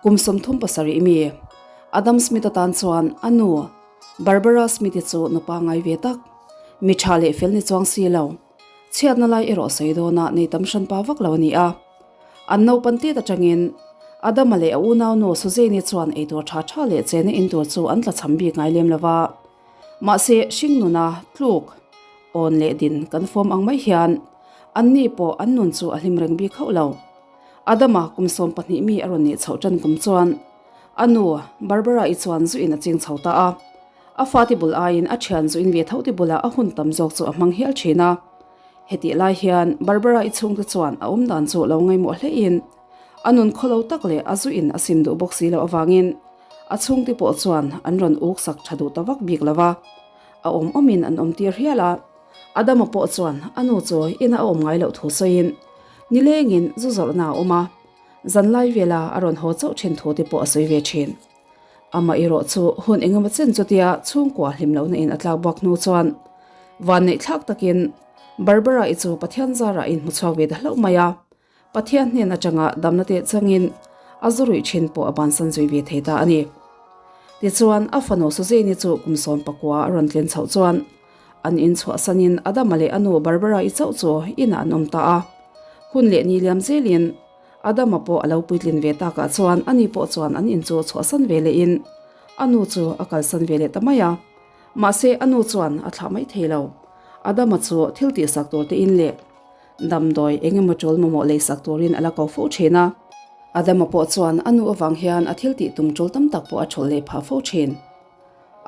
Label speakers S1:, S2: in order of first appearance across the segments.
S1: Kum 37 mi Adam Smith-a tan chuan a nu Barbara Smith-i chu nupa ngai ve tak, mi tha leh fel ni chuang si lo, chhiatna lai erawh sawi dawna nei tam hranpa vak lo a ni a. An naupan tet atangin Adama leh a unaunu Suzanne-i chuan eitur tha tha leh chena in tur chu an tlachham bik ngai lem lo va. Mahse, hringnuna tluk, awn leh din kan fawm ang mai hian anni pawh an nun chu a hlim reng bik hauh lo. Adama kum 12 mi a rawn nih chhoh tan kum chuan a nu Barbara-i chuan zu in a ching chho ta a. A fate bul aiin a thian zu in ve tho te bulah a hun tam zawk chu a hmang hial thin a. Hetih lai hian Barbara-i chhungte chuan a awmdan chu lo ngaimawh hlein a nun khawlo tak leh a zu in a sim duh bawk si loh avangin a chhungte pawh chuan an rawn uk sak tha duh ta vak bik lo va. A awm awmin an awm tir hial a. Adama pawh chuan a nu chu ina a awm ngai loh thu sawiin nilengin zu zawrhna a awm a, zanlai vela a rawn haw chauh thin thu te pawh a sawi ve thin. Amah erawh chu hun engemaw chen chutia chhungkua hlim lohna in a tlak buak hnu chuan vanneih thlak takin Barbara-i chu Pathian zarah a inhmu chhuak ve ta hlauh mai a, Pathian hnen atanga damna teh changin a zu ruih thin pawh a bansan zui ve thei ta a ni. Tichuan, a fanu Suzanne-i chu kum 19 a rawn tlen chhoh chuan an inchhuahsanin Adama leh a nu Barbara-i chauh chu inah an awm ta a. Hun leh ni liam zelin Adama pawh a lo puitlin ve takah chuan ani pawh chuan an in chu chhuahsan ve lehin a nu chu a kalsan ve leh ta mai a. Mahse, a nu chuan a thlah mai thei lo. Adama chu thil tihsak tur te in leh damdawi eng emaw tul mamawh leisak turin a la ko fo thin a. Adama pawh chuan a nu avang hian a thil tih tum tul tam tak pawh a thulh leh phah fo thin.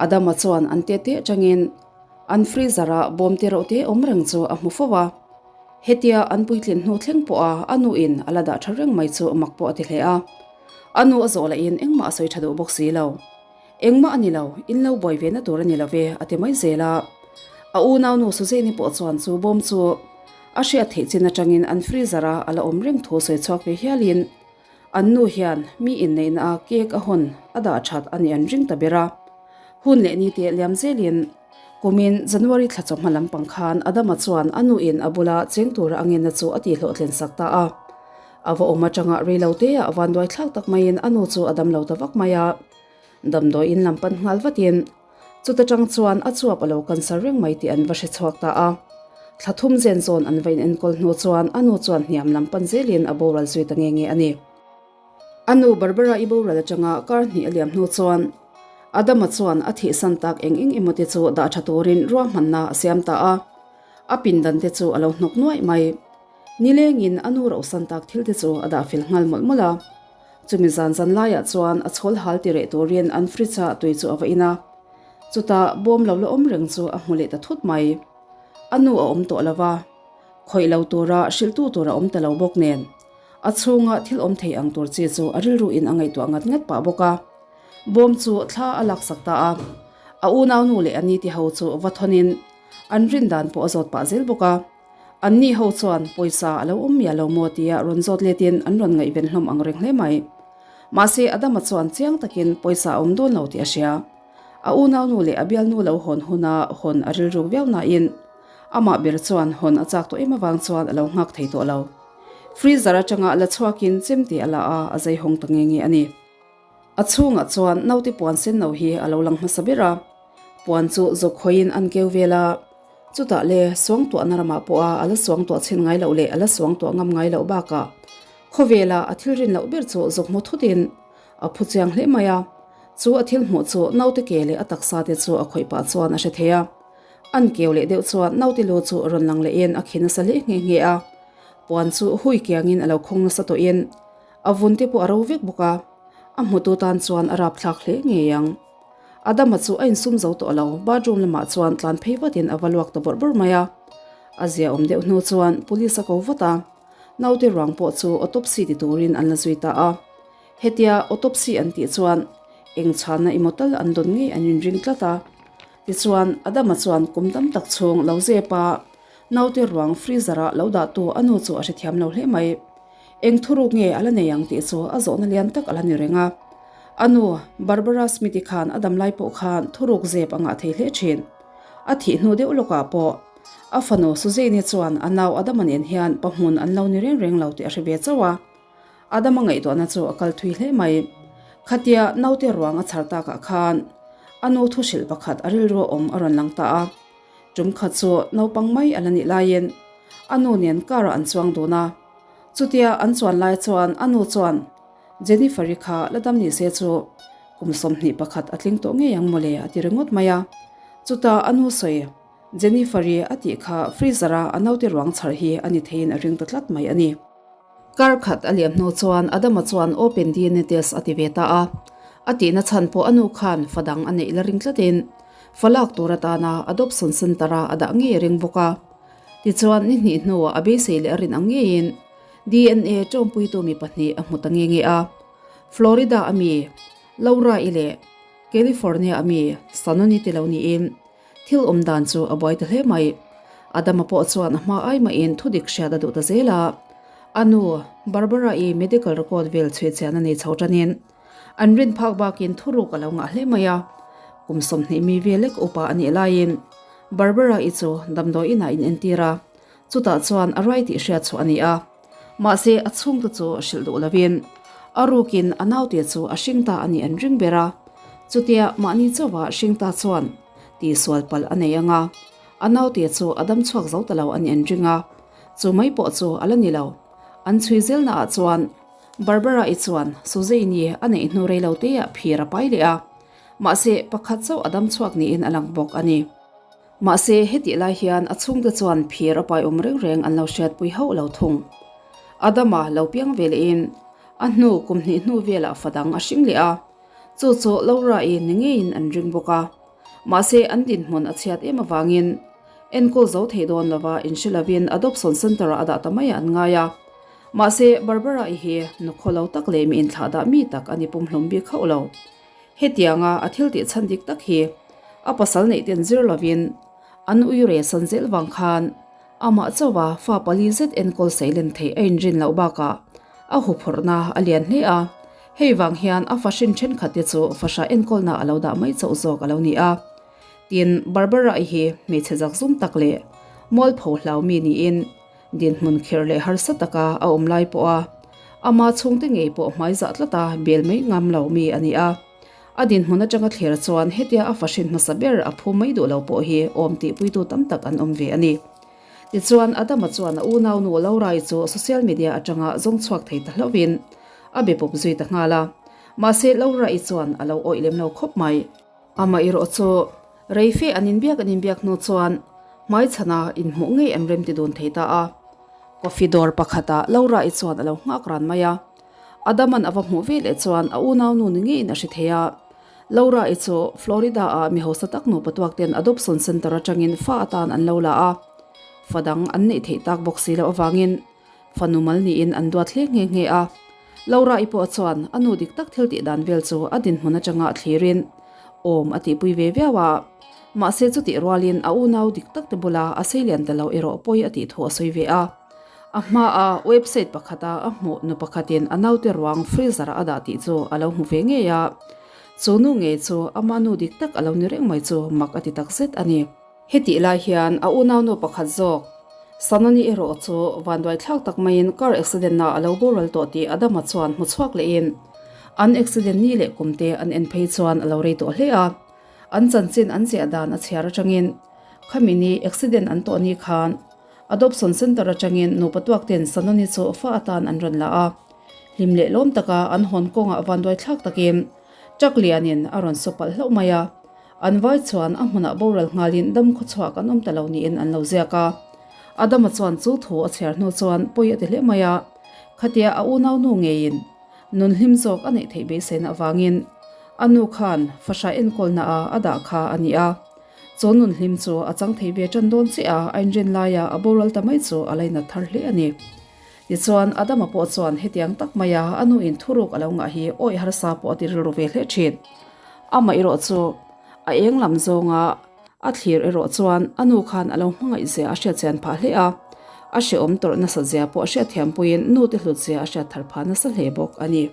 S1: Adama chuan an te te atangin an freezer a bawm te reuh te awm reng chu a hmu fo a. Hetia an puitlin hnu thleng pawha a nu in a la dah tha reng mai chu mak pawh a ti hle a. A nu a zawh lahin engmah a sawi tha duh bawk si lo. Engmah a ni lo, in lo buai ve na tur a ni lo ve, a ti mai zel a. A unaunu Suzanne-i pawh chuan chu bawm chu a hriat theih chin atangin an freezer a a la awm reng thu sawi chhuak ve hialin an nu hian mi inneihna a cake a hawn a dah that a nih an ring ta ber a. Hun leh ni te liam zelin kumin January thla chawhma lampang khan Adama chuan a nuin a bula cheng tura a ngenna chu a tihhlawhtlin sak ta a. A va awm atanga reilo teah vanduai thlak tak maiin a nu chu a damlo ta vak mai a. Damdawi in lam pan nghal vatin chuta tang chuan a chuap a lo cancer reng mai tih an va hre chhuak ta a. Thla thum zen zawn an va inenkawl hnu chuan a nu chuan hniam lam pan zelin a boral zui ta nge nge a ni. A nu Barbara-i boral atanga kar hnih a liam hnu chuan Adama chuan a thihsan tak eng eng emaw te chu dah tha turin ruahmanna a siam ta a. A pindan te chu a lo hnawk nuaih mai. Nilengin a nu rohsan tak thil te chu a dah fel nghal mawlh mawlh a. Chumi zan zan laiah chuan a chhawl hal ti reh turin an fridge ah tui chu a va in a. Chutah bawm lo la awm reng chu a hmu leh ta thut mai. A nu a awm tawh lo va, khawih lo tura hrilhtu tur a awm ta lo bawk nen. A chhunga thil awm thei ang tur chi chu a rilru in a ngaihtuah ngat ngat pah bawk a. Bawm chu thla a laksak ta a. A unaunu leh a niti ho chu va thawnin an rin dan pawh a zawt pah zel bawk a. Anni ho chuan pawisa a lo awm miah lo maw tia rawn zawt letin an rawn ngaihven hlawm ang reng hle mai. Mahse Adama chuan chiang takin pawisa a awm dawn lo tih a hria. A unaunu leh a bialnu lo hawn huna hawn a rilruk viau nain amah ber chuan hawn a chak tawh em avang chuan a lo nghak thei tawh lo. Freezer atanga la chhuakin chemte a la a, a zai hawng ta nge nge a ni. A chhungah chuan naute puan sen no hi a lo lang hmasa ber a, puan chu zawk hawiin an keu vel a, chutah le suangtuahna ramah pawh a a la suangtuah chhin ngai loh leh a la suangtuah ngam ngai loh bakah khawvela a thil rin loh ber chu zawk hmu thutin a phu chiang hle mai a, chu a thil hmuh chu naute ke leh a taksa te chu a khawih pah chuan a hre thei a, an keu leh deuh chuan naute lu chu rawn lang lehin a khi nasa hle nghe nghe a, puan chu hui kiangin a lo khawng nasa tawhin. A vun te pawh a ro vek bawk a, a hmutu tan chuan a rapthlak hle ngei ang. Adama chu a insum zo tawh lo, bathroom lamah chuan tlan phei vatin a va luak ta bawrh bawrh mai a. A zia awm deuh hnu chuan police a ko vat a, naute ruang pawh chu autopsy ti turin an la zui ta a. Hetia autopsy an tih chuan eng chhanna emaw tal an dawn ngei an inring tlat a. Tichuan, Adama chuan kum tam tak chhung lo zep a, naute ruang freezer-a lo dahtu a nu chu a hrethiam lo hle mai. Eng thuruk nge a la nei ang tih chu a zawhna lian tak a la ni reng a. A nu, Barbara Smith-i khan a damlai pawh khan thuruk zep a ngah thei hle thin. A thih hnu deuh lawkah pawh a fanu Suzanne-i chuan a nau Adama nen hian pahmun an lo ni reng reng lo tih a hre ve chauh a. Adama ngaihtuahna chu a kal thui hle mai. Khatia naute ruang a chhar takah khan a nu thu hrilh pakhat a rilru awm a rawn lang ta a. Tum khat chu naupang mai a la nih laiin a nu nen car ah an chuang dun a. Chutia an chuan lai chuan a nu chuan Jennifer-i kha la dam ni se chu kum 21 a tling tawh ngei ang mawle a ti ringawt mai a. Chutah a nu sawi Jennifer-i a tih kha freezer-a a naute ruang chhar hi a ni theiin a ring ta tlat mai a ni. Kar khat a liam hnu chuan Adama chuan open DNA test a ti ve ta a. A tihna chhan pawh a nu khan fa dang a neih la ring tlatin fa lak tur atana adoption centre-a a dah ngei a ring bawk a. Tichuan ni hnih hnuah a beisei leh a rin ang ngeiin DNA tawmpuitu mi pahnih a hmu ta nge nge a. Florida a mi Laura-i leh California a mi Sanoni te lo niin Thil awm dan chu a buai ta hle mai. Adama pawh chuan a hma ai mahin thu dik hriat a duh ta zel a. A nu, Barbara-i medical record vel chhui chian a nei chho tanin an rin phak bakin thuruk a lo ngah hle mai a. Kum 20 mi vel lek upa a nih laiin Barbara-i chu damdawi inah in entir a, chutah chuan a rai tih hriat chhuah a ni a. Mahse a chhungte chu hrilh duh lovin a rukin a naute chu a hring ta a nih an ring ber a. Chutia mahni chauha hring ta chuan tihsual palh a nei ang a, a naute chu a dam chhuak zo ta lo a nih an ring a. Chu mai pawh chu a la ni lo. An chhui zelnaah chuan Barbara-i chuan Suzanne-i a neih hnu rei lo teah phir a pai leh a, mahse pakhat chauh a dam chhuak niin a lang bawk a ni. Mahse, hetih lai hian a chhungte chuan phir a pai awm reng reng an lo hriatpui hauh lo thung. Adama lo piang ve lehin a hnu kum hnih hnu velah fa dang a hring leh a, chu chu Laura-i ni ngeiin an ring bawk a. Mahse, an dinhmun a chhiat em avangin enkawl zo thei dawn lova inhre lovin adoption centre-ah a dah ta maiah an ngai a. Mahse, Barbara-i hi nu khaw lo tak leh mi inthlahdah mi tak a ni pumhlum bik hauh lo. Hetianga a thil tih chhan dik tak hi a pasal neih ten zir lovin an ui re san zel vang khan amah chauha fa pali zet enkawl seilen theih a inrin loh bakah a huphurhna a lian hle a, hei vang hian a fahrin thenkhat te chu fahra enkawlna a lo dah mai chauh zawk a lo ni a. Tin, Barbara-i hi hmeichhe zakzum tak leh mualpho hlau mi niin Dinhmun khirh leh harsa taka a awm lai pawha ama chhungte ngei pawh hmaizah tlata bel mai ngam lo mi a ni a. A dinhmun atanga thlir chuan hetia a fahrin hmasa ber a phu mai duh lo pawh hi awm tihpuitu tam tak an awm ve a ni. Tichuan, Adama chuan a unaunu Laura-i chu social media atanga zawng chhuak thei ta hlauhin a be pawp zui ta nghal a. Mahse, Laura-i chuan a lo awih lem lo khawp mai. Amah erawh chu rei fe an inbiak an inbiak hnu chuan hmaichhana inhmuh ngei an rem ti dun thei ta a. Coffee dawr pakhatah Laura-i chuan a lo nghak ran mai a. Adam-a'n a va hmuh ve leh chuan a unaunu ni ngeiin a hre thei a. Laura-i chu Florida-a mi hausa tak nupa tuak ten adoption center atangin fa atan an lo la a. Fa dang an neih theih tak bawk si loh avangin Fanu mal niin an duat hle nghe nghe a. Laura-i pawh chuan a nu dik tak thil tih dan vel chu a dinhmun atanga a thlirin awm a tihpui ve viau a. Mahse chutih rualin a unau dik tak te bula a seilian ta lo erawh pawi a tih thu a sawi ve a. A hmaa website pakhata a hmuh nu pakhatin a naute ruang freezer-ah a dah tih chu a lo hmu ve ngei a. Chu nu ngei chu ama nu dik tak a lo ni reng mai chu mak a ti takzet a ni. Hetih lai hian a unaunu pakhat zawk, Sanoni erawh chu vanduai thlak tak maiin car accident ah a lo boral tawh tih Adama chuan hmu chhuak lehin an accident ni leh kum te an en phei chuan a lo rei tawh hle a. An chanchin an ziah dan a chhiar atangin khami ni accident an tawh ni khan Adoption Centre atangin nupa tuak ten Sanoni chu fa atan an rawn la a. Hlim leh lawm taka an hawn kawngah vanduai thlak takin truck lianin a rawn saw palh hlauh mai a. An vai chuan a hmunah boral nghalin dam khawchhuak an awm ta lo niin an lo ziak a. Adama chuan chu thu a chhiar hnu chuan pawi a ti hle mai a. Khatia a unaunu ngeiin nun hlim zawk a neih theih beiseina avangin a nu khan fahra enkawlna a a dah kha a ni a. Chu nun hlim chu a chang thei ve tan dawn chiah a, a inrin laia a boral ta mai chu a lainat thar hle a ni. Tichuan, Adama pawh chuan hetiang tak maia a nuin thuruk a lo ngah hi awih harsa pawh a ti rilru ve hle thin. Amah erawh chu a eng lam zawnga a thlir erawh chuan a nu khan a lo hmangaih zia a hriatchian phah hle a, a hrehawm tawrh nasat zia pawh a hriatthiampuiin nute hlut zia a hriat thar phah nasa hle bawk a ni.